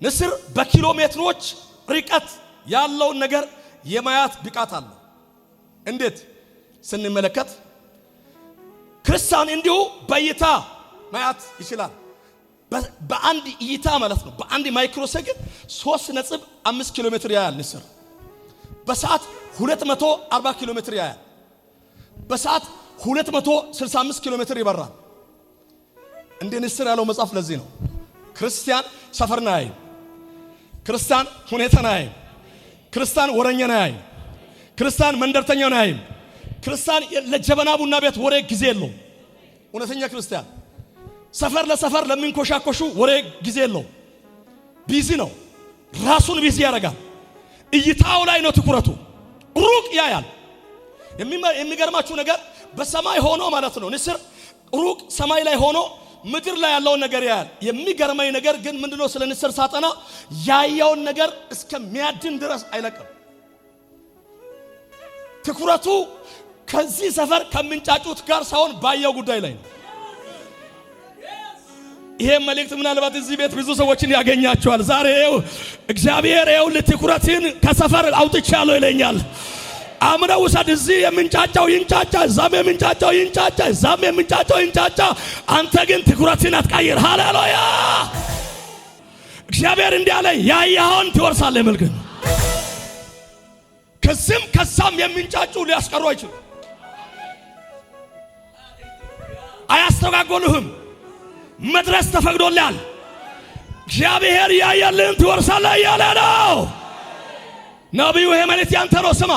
ንስር በኪሎ ሜትሮች ርቀት ያለውን ነገር የማየት ብቃት አለው። እንዴት ስንመለከት ክርስቲያን እንዲሁ በእይታ ማየት ይችላል። በአንድ እይታ ማለት ነው። በአንድ micro second 3.5 ኪሎ ሜትር ያያል ንስር። በሰዓት 240 ኪሎ ሜትር ያያል። በሰዓት 265 ኪሎ ሜትር ይበራል። እንደ ንስር ያለው መጽሐፍ ለዚህ ነው። ክርስቲያን ሰፈርን አያይም። ክርስቲያን ሁኔታን አያይም። ክርስቲያን ወረኛን አያይም። ክርስቲያን መንደርተኛን አያይም። ክርስቲያን ለጀበና ቡና ቤት ወሬ ጊዜ የለውም። እውነተኛ ክርስቲያን ሰፈር ለሰፈር ለሚንኮሻኮሹ ወሬ ጊዜ የለውም። Busy ነው። ራሱን busy ያደርጋል። እይታው ላይ ነው ትኩረቱ። ሩቅ ያያል። የሚገርማችሁ ነገር በሰማይ ሆኖ ማለት ነው ንስር ሩቅ ሰማይ ላይ ሆኖ ምድር ላይ ያለውን ነገር ያያል። የሚገርመኝ ነገር ግን ምንድነው? ስለ ንስር ሳጠና ያየውን ነገር እስከሚያድን ድረስ አይለቅም። ትኩረቱ ከዚህ ሰፈር ከምንጫጩት ጋር ሳይሆን ባየው ጉዳይ ላይ ነው። ይሄ መልእክት ምናልባት እዚህ ቤት ብዙ ሰዎችን ያገኛቸዋል። ዛሬ ይኸው እግዚአብሔር ይኸውልህ ትኩረትን ከሰፈር አውጥቻለሁ ይለኛል። አምነው ውሰድ። እዚህ የምንጫጫው ይንጫጫ፣ እዛም የምንጫጫው ይንጫጫ፣ እዛም የምንጫጫው ይንጫጫ። አንተ ግን ትኩረትን አትቀይር። ሃሌሉያ! እግዚአብሔር እንዲህ አለ፣ ያየኸውን ትወርሳለህ። መልክ ከዚህም ከዛም የሚንጫጩ ሊያስቀሩ አይችሉም፣ አያስተጓጎሉህም። መድረስ ተፈቅዶልሃል። እግዚአብሔር ያየልህን ትወርሳለህ እያለ ነው ነቢዩ። ይሄ መልእክት ያንተ ነው። ስማ፣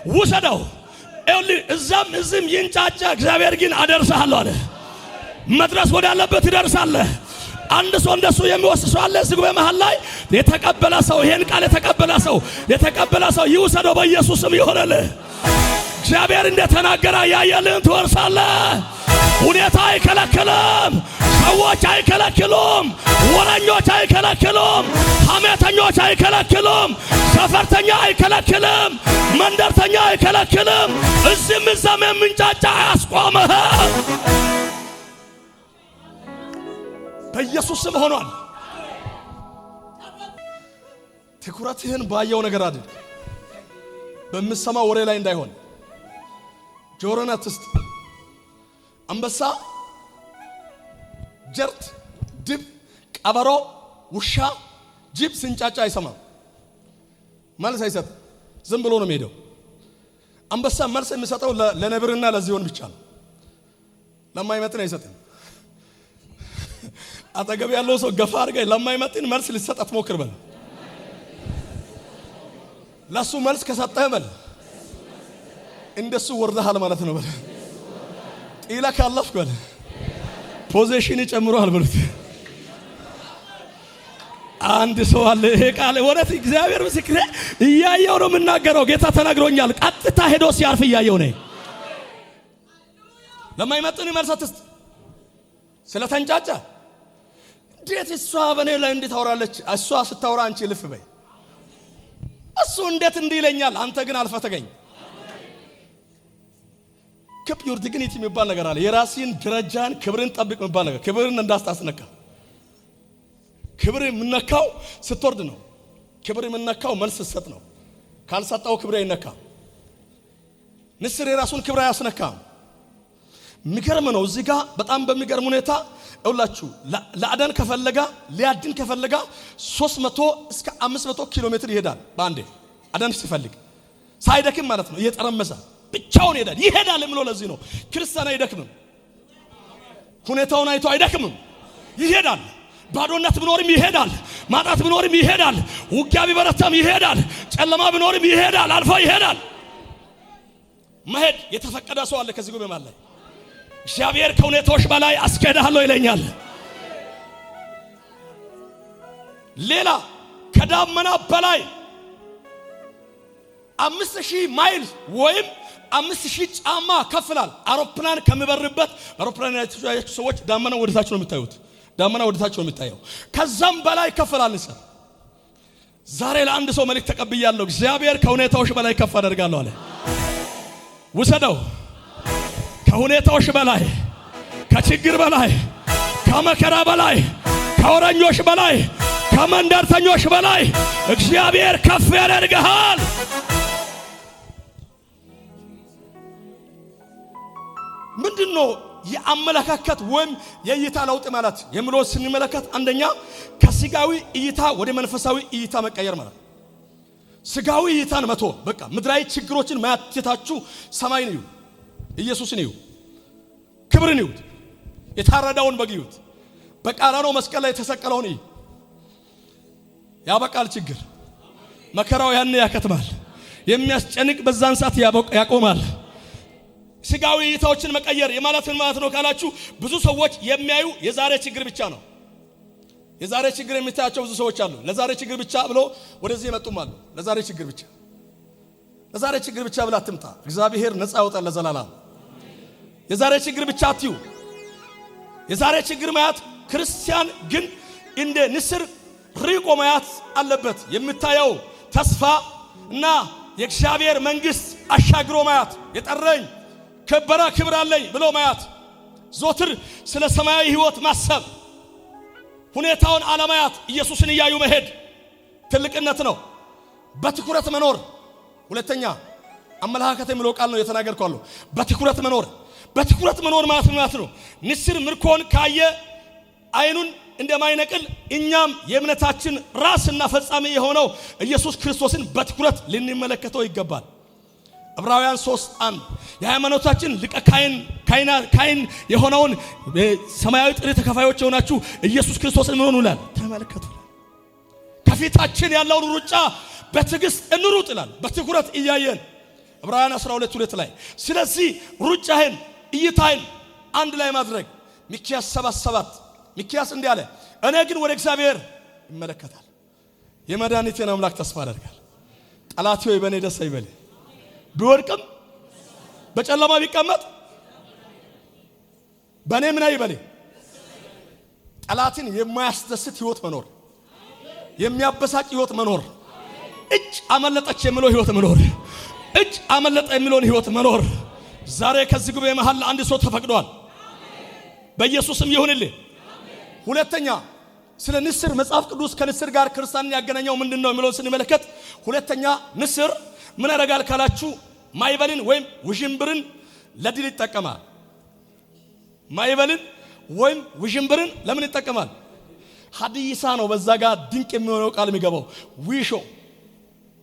ውሰደው። ይኸውልህ እዛም እዚህም ይንጫጫ፣ እግዚአብሔር ግን አደርሰሃለሁ አለ። መድረስ ወዳለበት ትደርሳለህ። አንድ ሰው እንደሱ የሚወስድ ሰው አለ። እዚህ ጉባኤ መሃል ላይ የተቀበለ ሰው፣ ይሄን ቃል የተቀበለ ሰው፣ የተቀበለ ሰው ይውሰደው፣ በኢየሱስም ይሆነልህ። እግዚአብሔር እንደተናገረ ያየልህን ትወርሳለህ። ሁኔታ አይከለክልም። ሰዎች አይከለክሉም። ወረኞች አይከለክሉም። ሐሜተኞች አይከለክሉም። ሰፈርተኛ አይከለክልም። መንደርተኛ አይከለክልም። እዚህም እዛም የምንጫጫ አያስቆምህም። በኢየሱስ ስም ሆኗል። ትኩረትህን ባየው ነገር አድርግ። በምሰማው ወሬ ላይ እንዳይሆን ጆሮን አትስጥ። አንበሳ፣ ጀርት፣ ድብ፣ ቀበሮ፣ ውሻ፣ ጅብ ስንጫጫ አይሰማም። መልስ አይሰጥም። ዝም ብሎ ነው የሚሄደው። አንበሳ መልስ የሚሰጠው ለነብርና ለዝሆን ብቻ ነው። ለማይመጥን አይሰጥም። አጠገብ ያለው ሰው ገፋ አድርገህ ለማይመጥን መልስ ልትሰጥ አትሞክር በል። ለሱ መልስ ከሰጠህ በል እንደሱ ወርደሃል ማለት ነው በል። ጢላ ካለፍክ በል position ጨምሯል በሉት። አንድ ሰው አለ። ይሄ ቃል እውነት እግዚአብሔር ምስክሬ፣ እያየው ነው የምናገረው። ጌታ ተናግሮኛል። ቀጥታ ሄዶ ሲያርፍ እያየው ነኝ። ለማይመጥን መልስ አትስጥ። ስለተንጫጫ እንዴት እሷ በእኔ ላይ እንዴት ታወራለች? እሷ ስታወራ አንቺ ልፍ በይ። እሱ እንዴት እንዲህ ይለኛል? አንተ ግን አልፈህ ተገኝ። Keep your dignity የሚባል ነገር አለ። የራስን ደረጃን ክብርን ጠብቅ የሚባል ነገር፣ ክብርን እንዳታስነካ። ክብር የምነካው ስትወርድ ነው። ክብር የምነካው መልስ ስትሰጥ ነው። ካልሰጠው ክብር አይነካም። ንስር የራሱን ክብር አያስነካም። የሚገርም ነው። እዚህ ጋር በጣም በሚገርም ሁኔታ እውላችሁ ለአደን ከፈለጋ፣ ሊያድን ከፈለጋ 300 እስከ 500 ኪሎ ሜትር ይሄዳል በአንዴ አደን ሲፈልግ ሳይደክም ማለት ነው። እየጠረመሰ ብቻውን ይሄዳል። ይሄዳል የምለው ለዚህ ነው። ክርስቲያን አይደክምም። ሁኔታውን አይቶ አይደክምም። ይሄዳል። ባዶነት ቢኖርም ይሄዳል። ማጣት ቢኖርም ይሄዳል። ውጊያ ቢበረታም ይሄዳል። ጨለማ ቢኖርም ይሄዳል። አልፎ ይሄዳል። መሄድ የተፈቀደ ሰው አለ ከዚህ ጉባኤ ላይ። እግዚአብሔር ከሁኔታዎች በላይ አስኬድሃለሁ ይለኛል። ሌላ ከዳመና በላይ 5000 ማይል ወይም 5000 ጫማ ከፍላል። አውሮፕላን ከሚበርበት፣ አውሮፕላን ያያችሁ ሰዎች ዳመና ወደታች ነው የሚታዩት። ዳመና ወደታች ነው የሚታየው። ከዛም በላይ ከፍላል። ንስር ዛሬ ለአንድ ሰው መልእክት ተቀብያለሁ። እግዚአብሔር ከሁኔታዎች በላይ ከፍ አደርጋለሁ አለ። ውሰደው። ከሁኔታዎች በላይ፣ ከችግር በላይ፣ ከመከራ በላይ፣ ከወረኞች በላይ፣ ከመንደርተኞች በላይ እግዚአብሔር ከፍ ያደርግሃል። ምንድነው የአመለካከት ወይም የእይታ ለውጥ ማለት የሚለው ስንመለከት፣ አንደኛ ከስጋዊ እይታ ወደ መንፈሳዊ እይታ መቀየር ማለት። ስጋዊ እይታን መቶ፣ በቃ ምድራዊ ችግሮችን ማየት ትታችሁ ሰማይን እዩ፣ ኢየሱስን እዩ፣ ክብርን እዩት፣ የታረደውን በግ እዩት፣ በቀራንዮ መስቀል ላይ የተሰቀለውን እዩ። ያበቃል ችግር፣ መከራው ያን ያከትማል። የሚያስጨንቅ በዛን ሰዓት ያቆማል። ስጋዊ እይታዎችን መቀየር የማለት ምን ማለት ነው ካላችሁ፣ ብዙ ሰዎች የሚያዩ የዛሬ ችግር ብቻ ነው። የዛሬ ችግር የሚታያቸው ብዙ ሰዎች አሉ። ለዛሬ ችግር ብቻ ብሎ ወደዚህ የመጡም አሉ። ለዛሬ ችግር ብቻ፣ ለዛሬ ችግር ብቻ ብላ አትምጣ። እግዚአብሔር ነፃ ያወጣል ለዘላለም። የዛሬ ችግር ብቻ አትዩ። የዛሬ ችግር ማየት፣ ክርስቲያን ግን እንደ ንስር ርቆ ማየት አለበት። የምታየው ተስፋ እና የእግዚአብሔር መንግስት አሻግሮ ማየት፣ የጠረኝ ከበረ ክብር አለኝ ብሎ ማየት፣ ዞትር ስለ ሰማያዊ ህይወት ማሰብ፣ ሁኔታውን አለማያት፣ ኢየሱስን እያዩ መሄድ ትልቅነት ነው። በትኩረት መኖር። ሁለተኛ አመለካከት የሚለው ቃል ነው የተናገርኳለሁ። በትኩረት መኖር። በትኩረት መኖር ማለት ምን ማለት ነው? ንስር ምርኮን ካየ አይኑን እንደማይነቅል እኛም የእምነታችን ራስና ፈጻሚ የሆነው ኢየሱስ ክርስቶስን በትኩረት ልንመለከተው ይገባል። ዕብራውያን 3:1 የሃይማኖታችን ሊቀ ካህን የሆነውን፣ ሰማያዊ ጥሪ ተካፋዮች የሆናችሁ ኢየሱስ ክርስቶስን ምን ሆኑ ይላል? ተመልከቱ። ከፊታችን ያለውን ሩጫ በትዕግስት እንሩጥ ይላል። በትኩረት እያየን፣ ዕብራውያን 12:2 ላይ። ስለዚህ ሩጫህን እይታህን አንድ ላይ ማድረግ። ሚክያስ 7:7 ሚክያስ እንዲህ አለ፣ እኔ ግን ወደ እግዚአብሔር እመለከታለሁ፣ የመድኃኒቴን አምላክ ተስፋ አደርጋለሁ። ጠላቴ ሆይ፣ በእኔ ደስ አይበልህ፣ ቢወድቅም በጨለማ ቢቀመጥ በእኔ ምን አይበልህ። ጠላትን የማያስደስት ህይወት መኖር፣ የሚያበሳጭ ህይወት መኖር፣ እጅ አመለጠች የሚለው ህይወት መኖር፣ እጅ አመለጠ የሚለውን ህይወት መኖር ዛሬ ከዚህ ጉባኤ መሃል ለአንድ ሰው ተፈቅዷል። በኢየሱስም ይሁንልህ። ሁለተኛ ስለ ንስር መጽሐፍ ቅዱስ ከንስር ጋር ክርስቲያንን ያገናኘው ምንድን ነው የሚለውን ስንመለከት፣ ሁለተኛ ንስር ምን ያደርጋል ካላችሁ፣ ማዕበልን ወይም ውዥንብርን ለድል ይጠቀማል። ማዕበልን ወይም ውዥንብርን ለምን ይጠቀማል? ሀዲይሳ ነው በዛ ጋር ድንቅ የሚሆነው ቃል የሚገባው። ዊሾ፣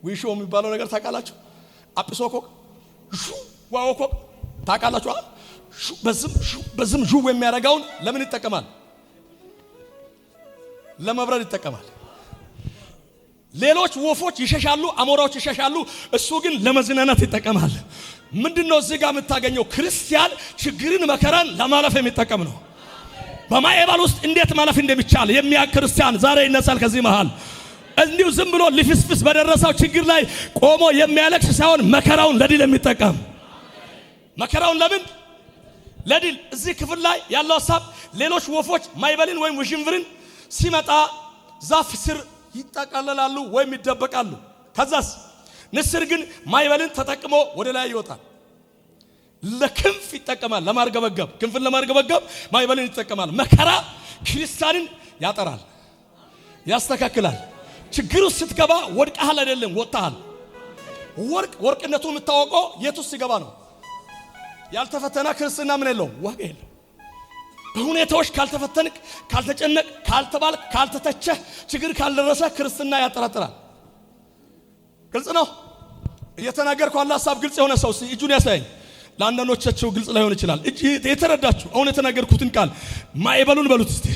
ዊሾ የሚባለው ነገር ታውቃላችሁ? አጲሶኮ ሹ ዋኦኮ ታውቃላችሁ? በዝም በዝም ዡ የሚያደርገውን ለምን ይጠቀማል? ለመብረር ይጠቀማል። ሌሎች ወፎች ይሸሻሉ፣ አሞራዎች ይሸሻሉ። እሱ ግን ለመዝናናት ይጠቀማል። ምንድን ነው እዚህ ጋር የምታገኘው? ክርስቲያን ችግርን መከራን ለማለፍ የሚጠቀም ነው። በማዕበል ውስጥ እንዴት ማለፍ እንደሚቻል የሚያውቅ ክርስቲያን ዛሬ ይነሳል ከዚህ መሃል። እንዲሁ ዝም ብሎ ልፍስፍስ በደረሰው ችግር ላይ ቆሞ የሚያለቅስ ሳይሆን መከራውን ለድል የሚጠቀም። መከራውን ለምን? ለድል። እዚህ ክፍል ላይ ያለው ሀሳብ ሌሎች ወፎች ማዕበልን ወይም ውዥንብርን ሲመጣ ዛፍ ስር ይጠቀለላሉ ወይም ይደበቃሉ። ከዛስ ንስር ግን ማዕበልን ተጠቅሞ ወደ ላይ ይወጣል። ለክንፍ ይጠቀማል፣ ለማርገበገብ፣ ክንፍን ለማርገበገብ ማዕበልን ይጠቀማል። መከራ ክርስቲያንን ያጠራል፣ ያስተካክላል። ችግር ውስጥ ስትገባ ወድቀሃል አይደለም፣ ወጥተሃል። ወርቅ ወርቅነቱ የምታወቀው የት ውስጥ ሲገባ ነው። ያልተፈተነ ክርስትና ምን የለውም? ዋጋ የለው። በሁኔታዎች ካልተፈተንክ፣ ካልተጨነቅ፣ ካልተባልክ፣ ካልተተቸህ፣ ችግር ካልደረሰ ክርስትና ያጠራጥራል። ግልጽ ነው እየተናገርኩ ያለ ሀሳብ። ግልጽ የሆነ ሰው እጁን ያሳየኝ። ለአንዳንዶቻችሁ ግልጽ ላይሆን ይችላል። እጅ የተረዳችሁ አሁን የተናገርኩትን ቃል ማዕበሉን በሉት እስቲ።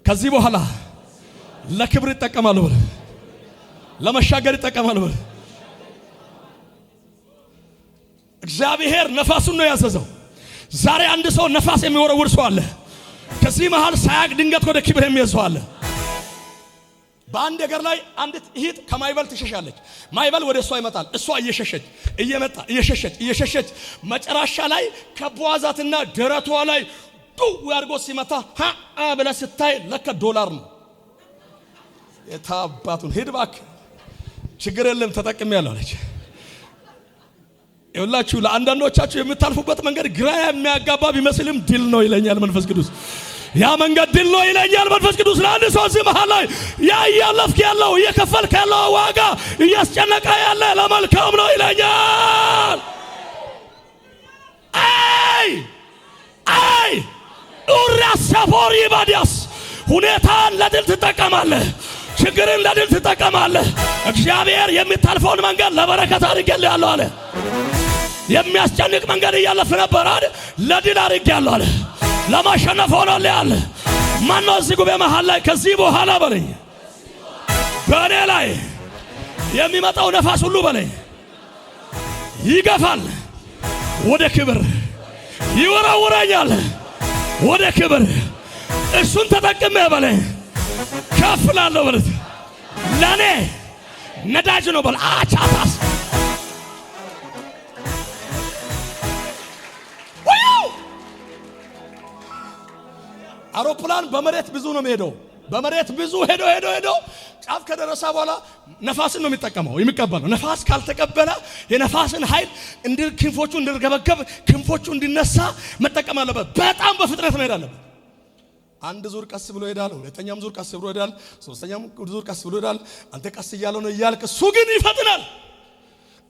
ከዚህ በኋላ ለክብር ይጠቀማሉ በሉ፣ ለመሻገር ይጠቀማሉ በሉ። እግዚአብሔር ነፋሱን ነው ያዘዘው። ዛሬ አንድ ሰው ነፋስ የሚወረውር ሰው አለ። ከዚህ መሃል ሳያቅ ድንገት ወደ ክብር የሚሄድ ሰው አለ። በአንድ ነገር ላይ አንዲት እህት ከማዕበል ትሸሻለች። ማዕበል ወደ እሷ ይመጣል። እሷ እየሸሸች እየመጣ፣ እየሸሸች እየሸሸች፣ መጨረሻ ላይ ከቧዛትና ደረቷ ላይ ዱው አድርጎ ሲመታ ሀ ብላ ስታይ ለካ ዶላር ነው። የታባቱን ሂድ እባክህ፣ ችግር የለም፣ ተጠቅሜያለሁ አለች። ይኸውላችሁ ለአንዳንዶቻችሁ የምታልፉበት መንገድ ግራ የሚያጋባ ቢመስልም ድል ነው ይለኛል መንፈስ ቅዱስ። ያ መንገድ ድል ነው ይለኛል መንፈስ ቅዱስ። ለአንድ ሰው እዚህ መሃል ላይ ያ እያለፍክ ያለው፣ እየከፈልክ ያለው ዋጋ፣ እያስጨነቀ ያለ ለመልካም ነው ይለኛል። አይ አይ ኡራስ ሰፎር ይባዲያስ፣ ሁኔታን ለድል ትጠቀማለህ። ችግርን ለድል ትጠቀማለህ። እግዚአብሔር የሚታልፈውን መንገድ ለበረከት አድርጌልሃለሁ አለ። የሚያስጨንቅ መንገድ እያለፍ ነበር አይደል? ለድል አድርጌያለሁ አለ። ለማሸነፍ ሆኖልሃል። ማነው እዚህ ጉባኤ መሃል ላይ ከዚህ በኋላ በለኝ፣ በእኔ ላይ የሚመጣው ነፋስ ሁሉ በለኝ ይገፋል፣ ወደ ክብር ይወረውረኛል፣ ወደ ክብር እሱን ተጠቅሜ በለኝ ከፍ እላለሁ በለት፣ ለእኔ ነዳጅ ነው በል አቻታስ። አውሮፕላን በመሬት ብዙ ነው የሚሄደው። በመሬት ብዙ ሄዶ ሄዶ ሄዶ ጫፍ ከደረሰ በኋላ ነፋስን ነው የሚጠቀመው፣ የሚቀበለው። ነፋስ ካልተቀበለ የነፋስን ኃይል ክንፎቹ እንዲርገበገብ፣ ክንፎቹ እንዲነሳ መጠቀም አለበት። በጣም በፍጥነት መሄድ አለበት። አንድ ዙር ቀስ ብሎ ይሄዳል። ሁለተኛም ዙር ቀስ ብሎ ይሄዳል። ሶስተኛም ዙር ቀስ ብሎ ይሄዳል። አንተ ቀስ እያለ ነው እያልክ፣ እሱ ግን ይፈጥናል።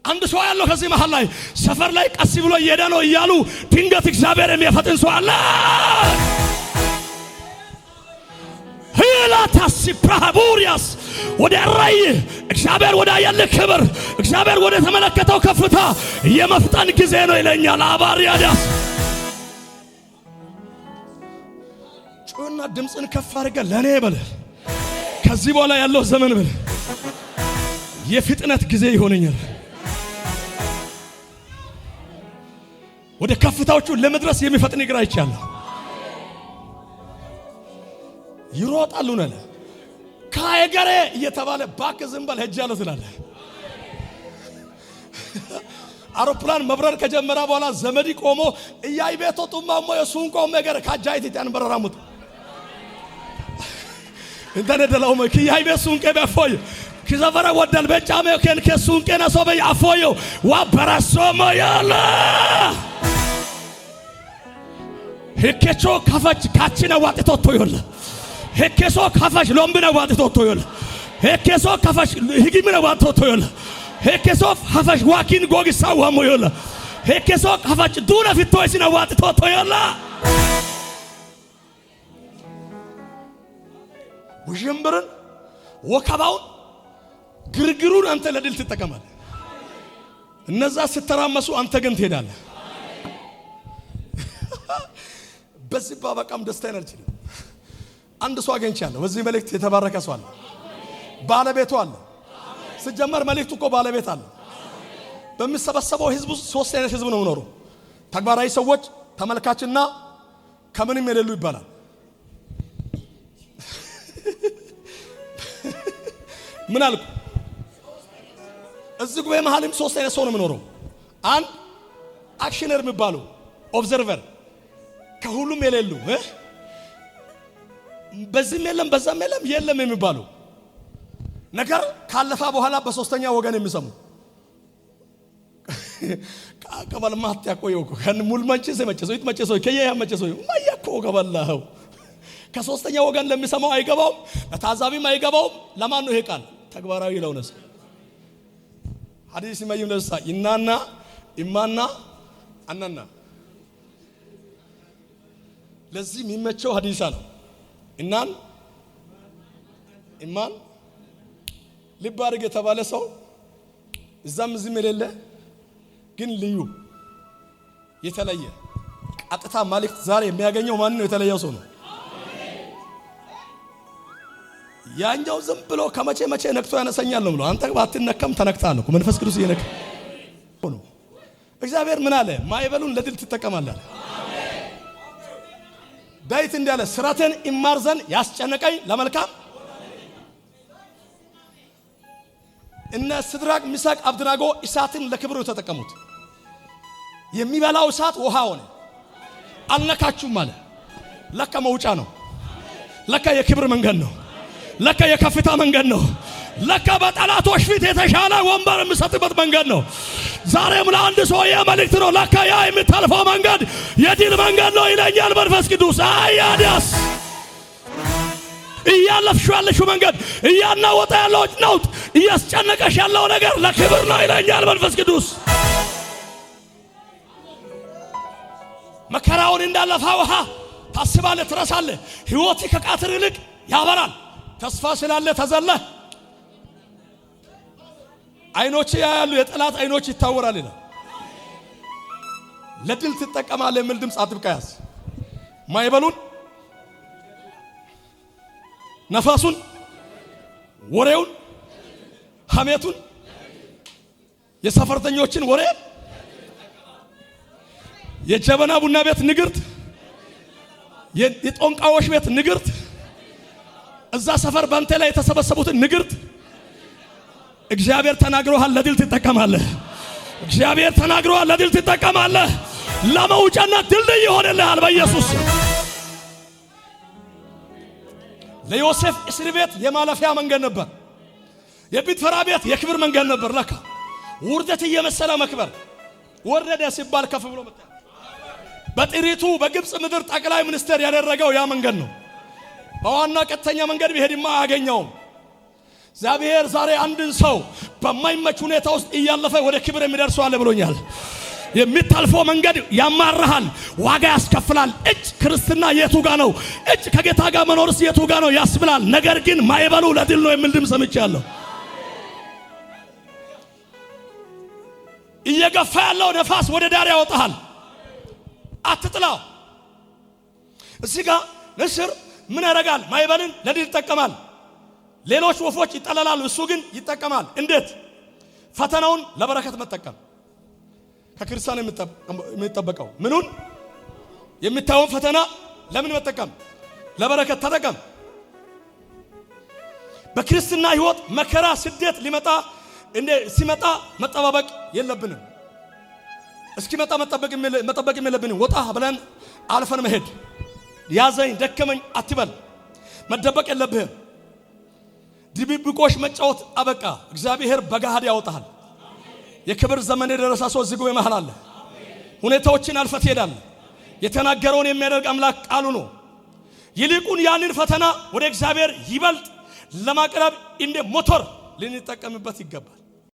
አንድ ሰው ያለው ከዚህ መሃል ላይ ሰፈር ላይ ቀስ ብሎ እየሄደ ነው እያሉ ድንገት እግዚአብሔር የሚያፈጥን ሰው አለ። ሂላታሲ ፕራቡሪያስ፣ ወደ ራእይ፣ እግዚአብሔር ወደ አየልህ ክብር፣ እግዚአብሔር ወደ ተመለከተው ከፍታ የመፍጠን ጊዜ ነው ይለኛል። አባሪያዳስ፣ ጩና ድምፅን ከፍ አድርገህ ለእኔ በል፣ ከዚህ በኋላ ያለው ዘመን በል የፍጥነት ጊዜ ይሆነኛል። ወደ ከፍታዎቹ ለመድረስ የሚፈጥን እግር አይቻለሁ። ይሮጣሉ ነለ ካይገሬ እየተባለ ባክ ዝም በል ሄጃለሁ ትላለህ። አውሮፕላን መብረር ከጀመረ በኋላ ዘመዲ ቆሞ እያይ ቤቶ ጡማሞ የሱን ቆመ ገር ካጃይት ያን በረራሙት እንተነ ደላው መኪ ያይ ቤሱን ቀበ አፎይ ኪዘፈረ ወደል በጫሜ ከን ከሱን ቀና ሶበ አፎዮ ዋ በራሶ ማያላ ሄኬቾ ካፈች ካቺነ ዋጥቶ ቶዮላ፣ ሄኬሶ ካፈች ሎምብነ ዋጥቶ ቶዮላ፣ ሄኬሶ ካፈች ሂጊምነ ዋጥቶ ቶዮላ፣ ሄኬሶ ካፈች ዋኪን ጎግሳ ዋሞዮላ፣ ሄኬሶ ካፈች ዱነ ፊቶ ይስነ ዋጥቶ ቶዮላ። ውዥንብርን፣ ወከባውን፣ ግርግሩን አንተ ለድል ትጠቀማለህ። እነዛ ስተራመሱ አንተ ግን ትሄዳለህ። በዚህ ባበቃም ደስታዬን አልችልም። አንድ ሰው አግኝቻለሁ። በዚህ መልእክት የተባረከ ሰው አለ። ባለቤቱ አለ። ሲጀመር መልእክቱ እኮ ባለቤት አለ። በሚሰበሰበው ህዝብ ውስጥ ሶስት አይነት ህዝብ ነው የሚኖረው። ተግባራዊ ሰዎች፣ ተመልካችና ከምንም የሌሉ ይባላል። ምን አልኩ? እዚህ ጉባኤ መሀልም ሶስት አይነት ሰው ነው የሚኖረው። አንድ actioner የሚባሉ observer፣ ከሁሉም የሌሉ፣ በዚህም የለም በዛም የለም የለም የሚባሉ፣ ነገር ካለፈ በኋላ በሶስተኛ ወገን የሚሰሙ። ቀበልማት ያቆየው ከን ሙል መንቼ ሰመቼ ሰው ይትመቼ ሰው ከየ ያመቼ ሰው ማያኮ ቀበላው ከሶስተኛ ወገን ለሚሰማው አይገባውም፣ ለታዛቢም አይገባውም። ለማን ነው ይሄ ቃል ተግባራዊ ለሆነ ሰው? ሐዲስ መይም ለሳ ይናና ኢማና አናና፣ ለዚህ የሚመቸው ሐዲሳ ነው። እናን ኢማን ልብ አድርግ የተባለ ሰው እዛም እዚህም የሌለ ግን ልዩ የተለየ ቀጥታ መልእክት ዛሬ የሚያገኘው ማን ነው? የተለየው ሰው ነው። ያኛው ዝም ብሎ ከመቼ መቼ ነክቶ ያነሰኛል ነው ብሎ፣ አንተ ባትነካም ተነክተሃል እኮ፣ መንፈስ ቅዱስ እየነካ ነው። እግዚአብሔር ምን አለ? ማዕበሉን ለድል ትጠቀማለህ። ዳዊት እንዲህ አለ፣ ስራቴን ይማር ዘንድ ያስጨነቀኝ ለመልካም። እነ ሲድራቅ፣ ሚሳቅ፣ አብድናጎ እሳትን ለክብር ተጠቀሙት። የሚበላው እሳት ውሃ ሆነ። አልነካችሁም አለ። ለካ መውጫ ነው። ለካ የክብር መንገድ ነው። ለካ የከፍታ መንገድ ነው። ለካ በጠላቶች ፊት የተሻለ ወንበር የምሰጥበት መንገድ ነው። ዛሬም ለአንድ ሰው መልእክት ነው። ለካ ያ የምታልፈው መንገድ የድል መንገድ ነው ይለኛል መንፈስ ቅዱስ። አያዲያስ እያለፍሽው ያለሽው መንገድ፣ እያናወጠ ያለው ነውጥ፣ እያስጨነቀሽ ያለው ነገር ለክብር ነው ይለኛል መንፈስ ቅዱስ። መከራውን እንዳለፈ ውሃ ታስባለህ፣ ትረሳለህ። ሕይወትህ ከቃትር ይልቅ ያበራል። ተስፋ ስላለ ተዘለህ አይኖች ያያሉ፣ የጠላት አይኖች ይታወራል ይላል። ለድል ትጠቀማለህ የሚል ድምፅ አጥብቃ ያዝ። ማይበሉን፣ ነፋሱን፣ ወሬውን፣ ሐሜቱን፣ የሰፈርተኞችን ወሬ፣ የጀበና ቡና ቤት ንግርት፣ የጦንቃዎች ቤት ንግርት፣ እዛ ሰፈር ባንተ ላይ የተሰበሰቡትን ንግርት እግዚአብሔር ተናግሮሃል፣ ለድል ትጠቀማለህ። እግዚአብሔር ተናግሮሃል፣ ለድል ትጠቀማለህ። ለመውጫና ድልድይ ይሆንልሃል በኢየሱስ። ለዮሴፍ እስር ቤት የማለፊያ መንገድ ነበር። የጲጥፋራ ቤት የክብር መንገድ ነበር። ለካ ውርደት እየመሰለ መክበር፣ ወረደ ሲባል ከፍ ብሎ መጣ። በጥሪቱ በግብፅ ምድር ጠቅላይ ሚኒስትር ያደረገው ያ መንገድ ነው። በዋና ቀጥተኛ መንገድ ቢሄድማ አያገኘውም። እግዚአብሔር ዛሬ አንድን ሰው በማይመች ሁኔታ ውስጥ እያለፈ ወደ ክብር የሚደርሰው አለ ብሎኛል። የሚታልፈው መንገድ ያማርሃል፣ ዋጋ ያስከፍላል። እጭ ክርስትና የቱ ጋ ነው? እጭ ከጌታ ጋር መኖርስ የቱ ጋ ነው ያስብላል። ነገር ግን ማይበሉ ለድል ነው የሚል ድምፅ ሰምቻለሁ። እየገፋ ያለው ነፋስ ወደ ዳር ያወጣሃል። አትጥላው። እዚህ ጋር ንስር ምን ያደርጋል? ማይበልን ለድል ይጠቀማል። ሌሎች ወፎች ይጠለላሉ፣ እሱ ግን ይጠቀማል። እንዴት? ፈተናውን ለበረከት መጠቀም ከክርስቲያን የሚጠበቀው ምኑን? የሚታየውን ፈተና ለምን መጠቀም? ለበረከት ተጠቀም። በክርስትና ሕይወት መከራ፣ ስደት ሊመጣ እንደ ሲመጣ መጠባበቅ የለብንም። እስኪመጣ መጠበቅ የለብንም። ወጣ ብለን አልፈን መሄድ። ያዘኝ ደከመኝ አትበል። መደበቅ የለብህም። ድብብቆሽ መጫወት አበቃ። እግዚአብሔር በገሃድ ያወጣሃል። የክብር ዘመን የደረሰ ሰው እዚህ ጉባኤ መሃል አለ። ሁኔታዎችን አልፈህ ትሄዳለህ። የተናገረውን የሚያደርግ አምላክ ቃሉ ነው። ይልቁን ያንን ፈተና ወደ እግዚአብሔር ይበልጥ ለማቅረብ እንደ ሞተር ልንጠቀምበት ይገባል።